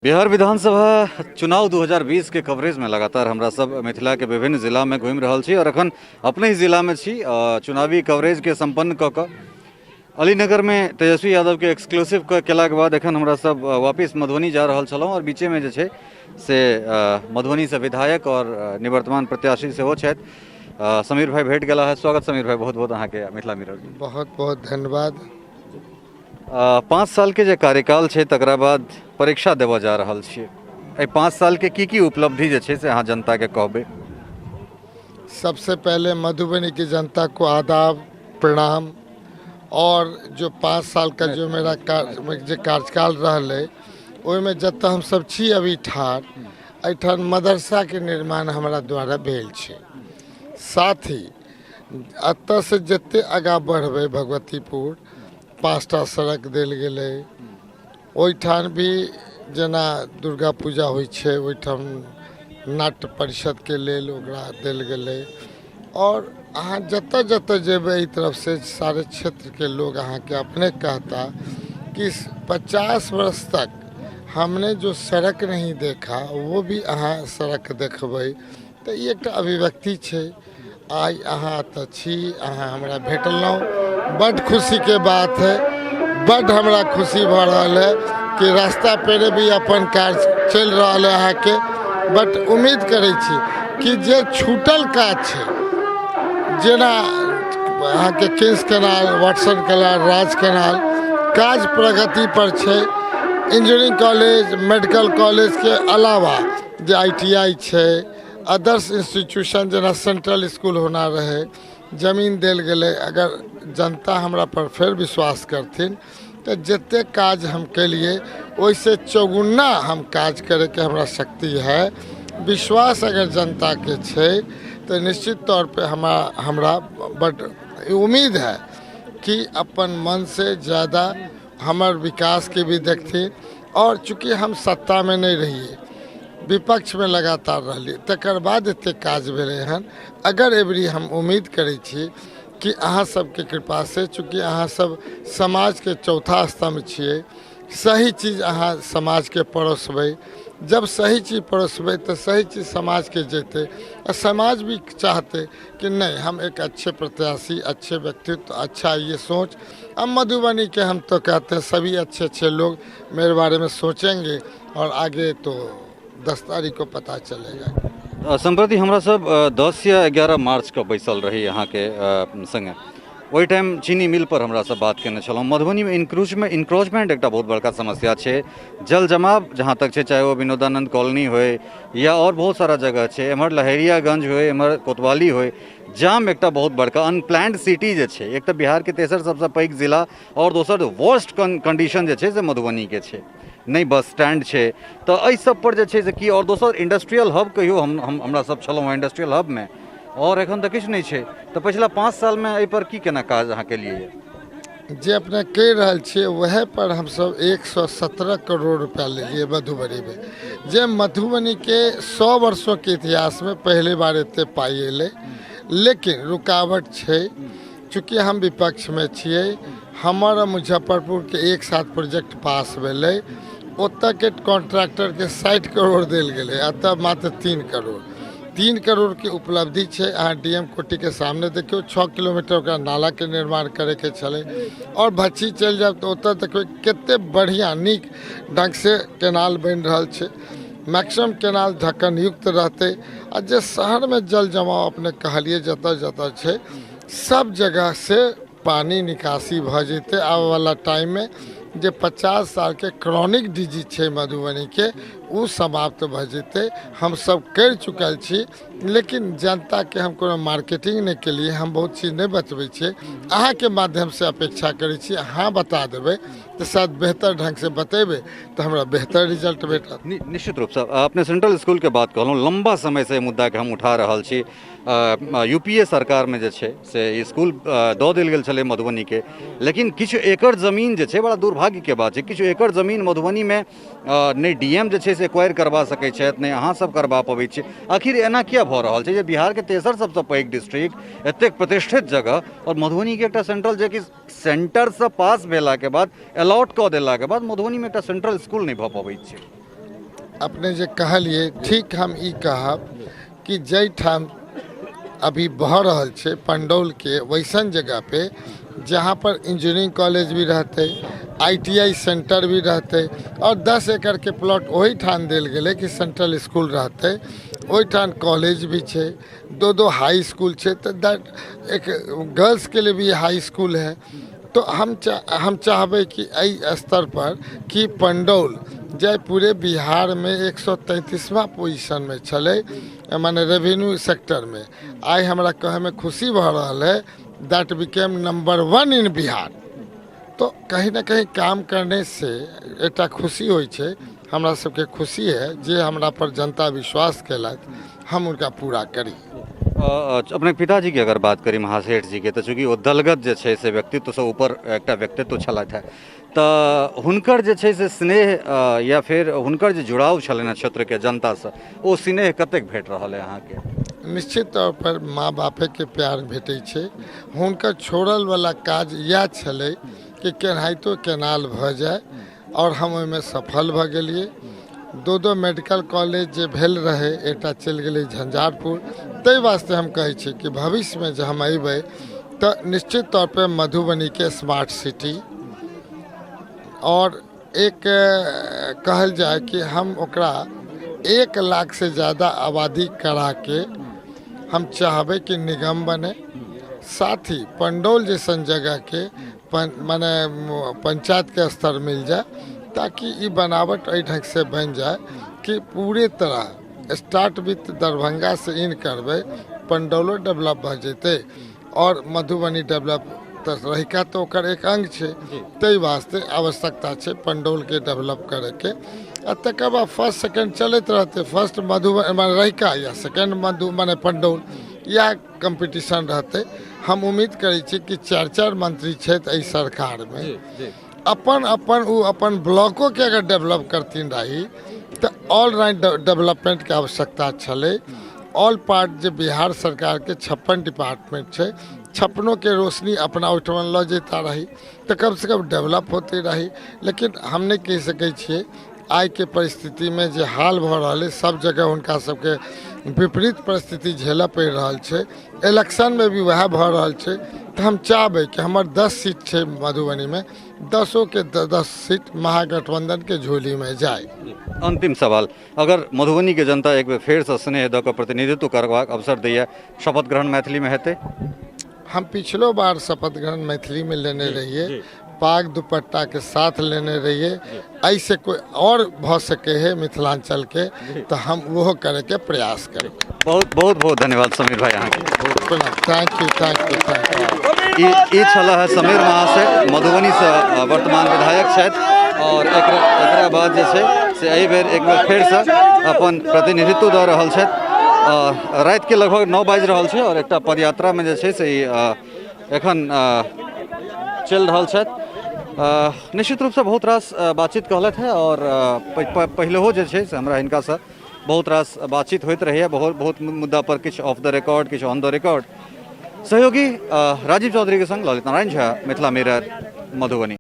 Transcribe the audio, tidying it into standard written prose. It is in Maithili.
बिहार विधानसभा चुनाव 2020 के कवरेज में लगातार हमरा सब मिथिला के विभिन्न जिला में घूमि रहल छी और अखन अपने ही जिला में छी। चुनावी कवरेज के संपन्न कऽ कऽ अलीनगर में तेजस्वी यादव के एक्सक्लूसिव केला के बाद अखन हमरा सब वापिस मधुबनी जा रहल छलहुँ और बीचे में जे छै से मधुबनी से विधायक और निवर्तमान प्रत्याशी सेहो छथि, समीर भाई भेट गेला है। स्वागत समीर भाई, बहुत बहुत अहाँके मिथिला मिरर। बहुत बहुत धन्यवाद। 5 साल के जे कार्यकाल छै तकरा बाद परीक्षा देबऽ जा रहल छियै, एहि 5 साल के की की उपलब्धि जे छै से अहाँ जनता के कहबै? सबसे पहले मधुबनी की जनता को आदाब, प्रणाम। और जो 5 साल का जो मेरा जे कार्यकाल रहलै ओहिमे जतऽ हमसब छी अभी ठाढ़, एहिठाम मदरसा के निर्माण हमरा द्वारा भेल छै। साथ ही एतऽसँ जते आगाँ बढ़बै भगवतीपुर 5टा सड़क देल गेलै। ओहिठाम भी जेना दुर्गा पूजा होइ छै ओहिठाम नाट्य परिषदके लेल ओकरा देल गेलै। और अहाँ जतऽ जतऽ जेबै एहि तरफसँ सारे क्षेत्रके लोग अहाँके अपने कहता कि 50 वर्ष तक हमने जो सड़क नहीं देखा वो भी अहाँ सड़क देखबै। तऽ ई एकटा अभिव्यक्ति छै। आइ अहाँ एतऽ छी, अहाँ हमरा भेटलहुँ, बड्ड खुशीके बात है। बड्ड हमरा खुशी भऽ रहल है कि रास्ता पेरे भी अपन कार्य चलि रहल है अहाँके। बट उम्मीद करै छी कि जे छूटल काज छै जेना अहाँके Kings canal, Watson canal, Raj canal, काज प्रगति पर छै। इंजीनियरिंग कॉलेज, मेडिकल कॉलेजके अलावा जे I T I छै, अदर्स इंस्टीट्यूशन जेना सेंट्रल स्कूल होना रहै, जमीन देल गेलै। अगर जनता हमरा पर फेर विश्वास करथिन तऽ जते काज हम केलिए ओहिसँ चौगुना हम काज करैके हमरा शक्ति है। विश्वास अगर जनताके छै तऽ निश्चित तौर पे हमरा बड्ड उम्मीद है कि अपन मन से ज़्यादा हमर विकासके भी देखथिन। और चूँकि हम सत्तामे नहि रहिए, विपक्षमे लगातार रहलिए, तकर बाद एतेक काज भेलै हन। अगर एबरी हम उम्मीद करै छी कि अहाँ सबके कृपासँ, चूँकि अहाँ सब समाजके चौथा स्तम्भ छियै, सही चीज अहाँ समाजके परोसबै। जब सही चीज परोसबै तऽ सही चीज समाजके जेतै आ समाज भी चाहतै कि नहीं हम एक अच्छे प्रत्याशी, अच्छे व्यक्तित्व, अच्छा ये सोच। अब मधुबनी के हम तो कहते हैं सभी अच्छे अच्छे लोग मेरे बारे में सोचेंगे और आगे तो 10 तारीख को पता चलेगा। सम्प्रति हमरा सब 10 या 11 मार्च के बैसल रही अहाँके संगे, ओहि टाइम चीनी मिल पर हमरा सब बात केने छलहुँ। मधुबनीमे इनक्रोचमेंट एकटा बहुत बड़का समस्या छै, जल जमाव जहाँ तक छै, चाहे ओ विनोदानंद कॉलोनी होय या और बहुत सारा जगह छै, एम्हर लहेरियागंज होय, एम्हर कोतवाली होय, जाम एकटा बहुत बड़का अनप्लान्ड सिटी जे छै। एक तऽ बिहारके तेसर सबसँ पैघ जिला और दोसर वर्स्ट कंडीशन जे छै से मधुबनीके छै, नहि बस स्टैंड छै, तऽ एहि सब पर जे छै से की। और दोसर इंडस्ट्रियल हब कहियो हम हमरा सब छलहुँ हँ इंडस्ट्रियल हबमे, और एखन तऽ किछु नहि छै। तऽ पछिला 5 सालमे एहि पर की केना काज अहाँ केलियै? जे अपने कहि रहल छियै वएह पर हमसब 117 करोड़ रुपया लेलियै मधुबनीमे, जे मधुबनीके 100 वर्षोके इतिहासमे पहली बार एते पाइ एलै। लेकिन रुकावट छै, चूँकि हम विपक्षमे छियै, हमर मुजफ्फरपुरके एक साथ प्रोजेक्ट पास भेलै, ओतऽके कॉन्ट्रैक्टरके 60 करोड़ देल गेलै, एतऽ मात्र 3 करोड़। 3 करोड़ के उपलब्धि छै। अहाँ डी एम कोटीके सामने देखियौ, 6 किलोमीटर ओकरा नालाके निर्माण करैके छलै। और भच्छी चलि जायब तऽ ओतऽ देखबै कते बढ़िआँ नीक ढङ्गसँ केनाल बनि रहल छै। मैक्सिमम केनाल ढक्कन युक्त रहतै। आ जे शहरमे जल जमाव अपने कहलियै जतऽ जतऽ छै सब जगहसँ पानी निकासी भऽ जेतै। आबऽवला टाइममे जे 50 सालके क्रॉनिक डिजीज छै मधुबनीके, ओ समाप्त भऽ जेतै। हमसब करि चुकल छी, लेकिन जनताके हम कोनो मार्केटिंग नहि केलियै, हम बहुत चीज नहि बतबै छियै। अहाँके माध्यमसँ अपेक्षा करै छी अहाँ बता देबै तऽ शायद बेहतर ढङ्गसँ बतेबै तऽ हमरा बेहतर रिजल्ट भेटत। निश्चित रूपसँ अपने सेंट्रल स्कूलके बात कहलहुँ, लम्बा समयसँ एहि मुद्दाके हम उठा रहल छी। यू पी ए सरकारमे जे छै से इसकुल दऽ देल गेल छलै मधुबनीके, लेकिन किछु एकड़ जमीन जे छै, बड़ा दुर्भाग्यके बात छै, किछु एकड़ जमीन मधुबनीमे नहि डी एम जे छै से एक्वायर करबा सकै छथि, नहि अहाँसभ करबा पबै छी। आखिर एना किया भऽ रहल छै जे बिहारके तेसर सबसँ पैघ डिस्ट्रिक्ट, एतेक प्रतिष्ठित जगह, आओर मधुबनीके एकटा सेंट्रल, जेकि सेंटरसँ पास भेलाके बाद अलॉट कऽ देलाके बाद मधुबनीमे एकटा सेंट्रल इसकुल नहि भऽ पबै छै? अपने जे कहलियै ठीक, हम ई कहब कि जाहिठाम अभी भऽ रहल छै पंडौलके वैसन जगह पे जहाँ पर इंजीनियरिंग कॉलेज भी रहतै, ITI centre भी रहतै और 10 एकड़के प्लॉट ओहिठाम देल गेलै कि सेंट्रल स्कूल रहतै, ओहिठाम कॉलेज भी छै, दो दो हाई स्कूल छै, तऽ that एक गर्ल्सके लिए भी हाई स्कूल है। तो हम चाहबै कि एहि स्तर पर कि पंडौल जे पूरे बिहारमे 133वां पोजिशनमे छलै माने रेवेन्यू सेक्टरमे, आइ हमरा कहैमे खुशी भऽ रहल है that became number 1 in Bihar. तो कहीं ना कहीं काम करने से एकटा खुशी होइ छै, हमरा सबके खुशी है जे हमरा पर जनता विश्वास केलथि, हम हुनका पूरा करी। अपने पिताजीके अगर बात करी महासेठ जीके, तऽ चूँकि ओ दलगत जे छै से व्यक्तित्वसँ ऊपर एकटा व्यक्तित्व छलथि हेँ, तऽ हुनकर जे छै से स्नेह या फेर हुनकर जे जुड़ाव छलनि हेँ क्षेत्रके जनतासँ, ओ स्नेह कतेक भेट रहल है अहाँके? निश्चित तौर पर माँ बापेके प्यार भेटै छै। हुनकर छोड़लवला काज इएह छलै कि केनाहितो केनाल भऽ जाय और हम ओहिमे सफल भऽ गेलियै। दो दो मेडिकल कॉलेज जे भेल रहै, एकटा चलि गेलै झंझारपुर। ताहि वास्ते हम कहै छी कि भविष्यमे जे हम अयबै तऽ निश्चित तौर पे मधुबनीके स्मार्ट सिटी और एक कहल जाय कि हम ओकरा 1 लाख से ज़्यादा आबादी कराके हम चाहबै कि निगम बने। साथ ही पंडौल जैसन जगहके माने पंचायतके स्तर मिल जाए ताकि ई बनावट एहि ढंग से बनि जाए कि पूरे तरह start with Darbhanga Se in करबै, पंडौलो डेवलप भऽ जेतै और मधुबनी डेवलप तऽ रहिका तऽ ओकर एक अंग छै। ताहि वास्ते आवश्यकता छै पंडौलके डेवलप करैके आ तकर बाद फर्स्ट सेकंड चलैत रहतै। फर्स्ट मधुबनी माने रहिका या सेकंड मधु माने पंडौल, इएह कम्पीटिशन रहतै। हम उम्मीद करै छी कि चारि चारि मंत्री छथि एहि सरकारमे, अपन अपन ओ अपन ब्लॉकोके अगर डेवलप करथिन रही तऽ ऑल राउंड डेवलपमेंटके आवश्यकता छलै। ऑल पार्ट जे बिहार सरकारके 56 डिपार्टमेंट छै, छप्पनोके रोशनी अपना ओहिठमा लऽ जैता रही तऽ कमसँ कम डेवलप होते रही। लेकिन हम नहि कहि सकै छियै, आइके परिस्थितिमे जे हाल भऽ रहल अइ सब जगह हुनका सबके विपरीत परिस्थिति झेलऽ पड़ि रहल छै, इलेक्शनमे भी वएह भऽ रहल छै। तऽ हम चाहबै कि हमर 10 सीट छै मधुबनीमे, दसोके 10 सीट महागठबंधनके झोलीमे जाय। अंतिम सवाल, अगर मधुबनीके जनता एक बेर फेरसँ स्नेह दऽ कऽ प्रतिनिधित्व करबाक अवसर दैए, शपथ ग्रहण मैथिलीमे हेतै? हम पिछलो बार शपथ ग्रहण मैथिलीमे लेने रहियै, पाग दुपट्टाके साथ लेने रहियै। एहिसँ कोइ आओर भऽ सकै है मिथिलाञ्चलके तऽ हम ओहो करैके प्रयास करबै। बहुत बहुत बहुत धन्यवाद समीर भाई अहाँके। Thank you, thank you, thank you. ई छल है समीर महाशय, मधुबनीसँ वर्तमान विधायक छथि और एकरा बाद जे छै से एहि बेर एक बेर फेरसँ अपन प्रतिनिधित्व दऽ रहल छथि। रातिके लगभग 9 बाजि रहल छै और एकटा पदयात्रामे जे छै से ई एखन चलि रहल छथि। निश्चित रूपसँ बहुत रास बातचीत कहलथि है और पहिलहो जे छै से हमरा हिनकासँ बहुत रास बातचीत होइत रहैए, बहुत बहुत मुद्दा पर, किछु ऑफ द रिकॉर्ड किछु ऑन the record. सहयोगी राजीव चौधरीके संग ललित नारायण झा, मिथिला मिरर, मधुबनी।